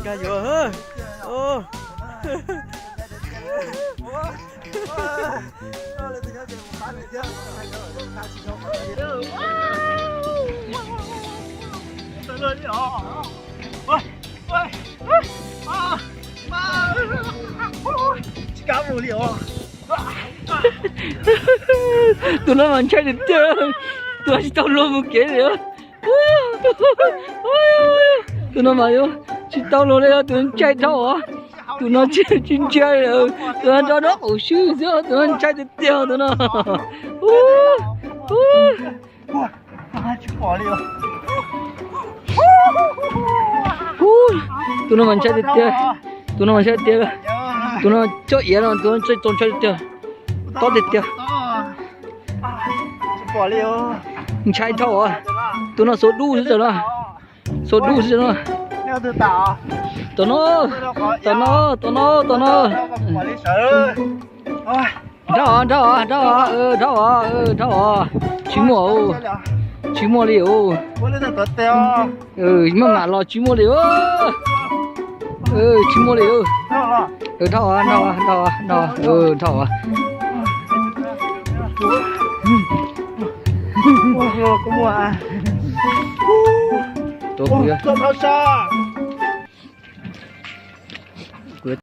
Nkag yuav. Tsis kam mus li os. Tus no mas ntshai tiag tiag, tus no tsis tau luag mus kev li. Tus no mas yuav tsis tau luag li, tus no ntshai dhau os. Tus no tsis ntshai li, tus no nrog dab qaum swb xwb, tus no ntshai tiag tiag tus no. Tus no mas ntshai tiag tiag, tus no mas ntshai tiag, tus no coj iav no, tus no txaus ntshai tiag, tob tiag tiag. Ntshai dhau os, tus no xuas dub xwb no, xuas dub xwb no. Tom no, tom no, tom no, tom no. Nrhab os, nrhab os, nrhab os, nrhab os, nrhab os. Tsis muaj, tsis muaj li os. Muaj mam los tsis muaj li os. Tsis muaj li os. Nrhab os, nrhab os, nrhab os, nrhab os. Tuav kuv, tuav kuv sab.